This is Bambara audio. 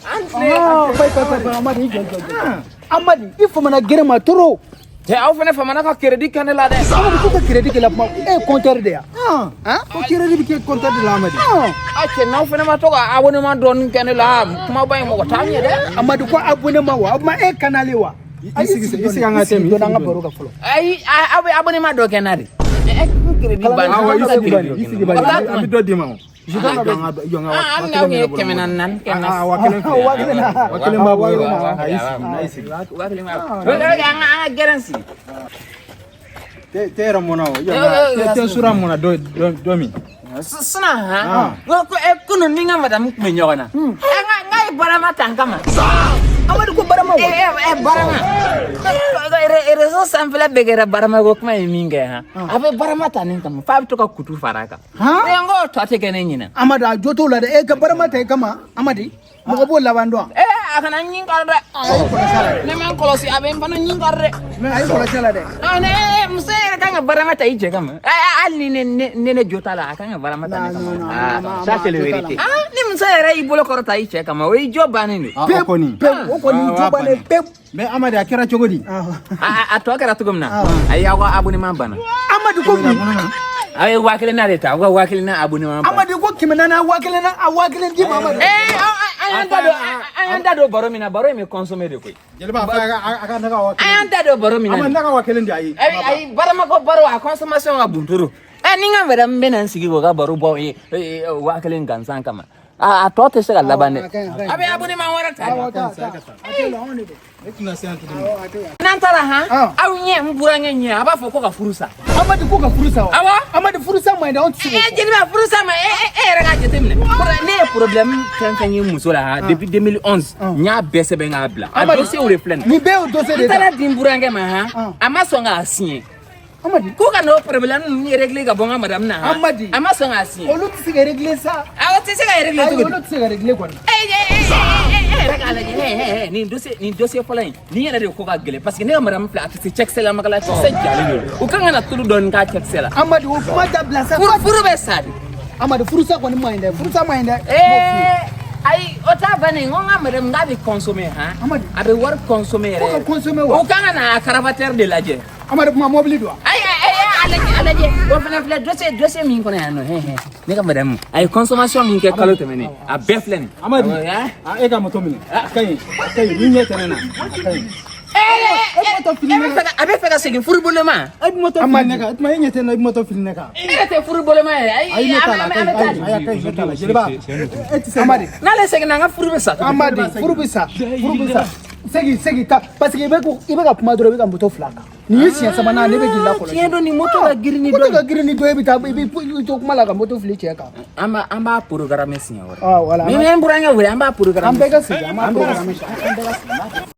Ah, pai pai pai, Amadi, i jɔ jɔ jɔ. Amadi, i famana gɛrɛ ma trop. Cɛ, aw fana famana ka crédit kɛ ne la dɛ. Amadi, ko ka crédit kɛ la kuma, e ye compteur de ya? Ah, ko crédit bɛ kɛ compteur de la, Amadi. A cɛ, n'aw fana ma to ka abonnement dɔɔni kɛ ne la, kumaba in mɔgɔ t'a ɲɛ dɛ. Amadi, ko abonnement wa? O ma e kanale wa? I sigi, i sigi, an ka thé min. Dɔɔni, an ka baro ka fɔlɔ. Ayi, aw bɛ abonnement dɔ kɛ n na de. Ɛ, n crédit banna. Awɔ, i Aw ka sigi bani, crédit i dɔ sigi kɛ n bani. na. An bɛ dɔ d'i ma o. Jɔ n ka Ah, hali n'aw ye 400 kɛ n na. Ah, 1000 filɛ. 1000 na. 1000 b'a bolo. 1000 na. A y'i sigi, a y'i sigi. 10,000 b'a bolo. Ok, an ka gɛrɛn sigi. Te yɛrɛ mɔna o. Jɔ n ka te sura mɔna dɔ dɔ min. Sisan han, n ko kunun ni n ka madame tun bɛ ɲɔgɔn na. Ɛ, n ka ye barama ta n kama. Amadi, ko barama wa? Ɛ, barama. Réseau sanfɛla bɛɛ kɛra barama ko kuma ye min kɛ han. A bɛ barama ta nin kama f'a bɛ to ka kutu fara a kan. Han? Ɛ, n ko tɔ tɛ kɛ ne ɲinɛ. Amadi, a jo t'o la dɛ. E ka barama ta i kama, Amadi, mɔgɔ b'o laban dɔn. Ɛ, a kana ɲin kari dɛ. Ne ma n kɔlɔsi, a bɛ n fana ɲin kari dɛ. A y'i kɔlɔsi a la dɛ. Ah, ne muso yɛrɛ kan ka barama ta i cɛ kama. Ɛ, hali ni ne jo t'a la, a kan ka barama ta ne kama. Ah, Ça, c'est la vérité. Ah, ni muso yɛrɛ y'i bolo kɔrɔta i cɛ kama, o y'i jo bannen don. Ah, o kɔni. Pewu, o kɔni Ah, jo bannen pewu. Mais Amadi, a kɛra cogo di? A tɔ kɛra cogo min na, ayi, aw ka abonnement banna. Amadi, ko mun? Aw ye 1000 na de ta, aw ka 1000 na abonnement banna. Amadi, ko 400, 1000 na, a 1000 di ma, Amadi. Eh, an y'an da don baro min na, baro in bɛ consommer de koyi. Jeliba, a ka ne ka wa An kelen. y'an da don baro min na. Amadi, ne ka 1000 di, ayi. Ayi ayi, baramako baro, a consommation ka bon trop. Ɛ, ni n ka madame bɛ na n sigi k'o ka baro bɔ ye 1000 gansan kama. A tɔ tɛ se ka laban dɛ. A ka ɲi, a ka ɲi. A bɛ abonnement wɛrɛ ta. Awɔ, taa taa, a tɛ la, anw de don. Ne tɛna se yan tuguni. Awɔ, a tɛ yan. N'an taara han, Ah. aw ɲɛ, n burankɛ ɲɛ, a b'a fɔ ko ka furu sa. Amadi, ko ka furu sa wa? Awɔ. Amadi, furu sa man ɲi dɛ, anw tɛ se k'o Ɛ, fɔ. jeliba, furu sa ma, e yɛrɛ k'a jateminɛ. Ne ye problème fɛn fɛn ye muso la han, depuis 2011, n y'a bɛɛ sɛbɛn k'a bila. A Amadi, dossier de filɛ nin ye. Nin bɛɛ y'o dossier de N ta. taara di n burankɛ ma han, Ah. a ma sɔn k'a signer. Amadi, Ko ka n'o problème ninnu régler ka bɔ n ka madame na han. Amadi. A ma sɔn k'a signer. Olu tɛ se ka régler sa. Awɔ, tɛ se ka régler Ayi, cogo di? olu tɛ se ka régler kɔni. E e e e e yɛrɛ k'a lajɛ, he he he, nin dossier fɔlɔ in, nin yɛrɛ de ko ka gɛlɛn parce que ne ka madame filɛ, a tɛ se cɛkisɛ la makala, cɛkisɛ jalen don. U kan ka na tulu dɔɔni k'a cɛkisɛ la. Amadi, o kuma dabila sa. Furu bɛ sa de. Amadi, furusa kɔni man ɲi dɛ, furusa man ɲi dɛ. Ee, ayi, o t'a bannen. N ko n ka madame k'a bɛ consommer han. Amadi. A bɛ wari consommer yɛrɛ. Ko ka consommer wa? O kan ka na carapateur de lajɛ. Amadi, kuma mobili don wa? Ayi ayi, a lajɛ, a lajɛ, o fana filɛ dossier min kɔnɔ yan nɔ. Hɛn hɛn, ne ka madame a ye consommation min kɛ kalo tɛmɛnen, a bɛɛ filɛ nin. Amadi, Awɔ, ah. a e ka moto minɛ. A ka ɲi, a ka ɲi. Ni ɲɛ tɛ ne na. A ka ɲi. E moto fili ne bɛ fɛ ka, a bɛ fɛ ka segin furu boloma. E bɛ moto fili ne kan. O tuma e ɲɛ tɛ ne na, e bɛ moto fili ne kan. E yɛrɛ tɛ furu boloma yɛrɛ. Ayi, Ayi, ne t'a la, an a bɛ ka taa ɲi. di. Ayi, a ka ɲi, ne t'a la. Jeliba, e tɛ se. Amadi. N'ale seginna, an ka furu bɛ sa tuguni. Amadi, furu bɛ sa, furu bɛ sa. Segin, segin ta, parce que i bɛ ka kuma dɔrɔn, i bɛ ka moto fila kan. Nin ye siɲɛ sabanan, ne bɛ k'i lakɔlɔsi. Tiɲɛ don, nin moto ka girin ni Moto dɔ ka ye. girin ni dɔ ye, i bɛ taa, i bɛ i to kuma la ka moto fili cɛ kan. An b'a programme siɲɛ wɛrɛ. Ah, voilà. Ni n burankɛ wele, an b'a programme. An bɛɛ ka segin, an b'a programme. An bɛɛ ka segin.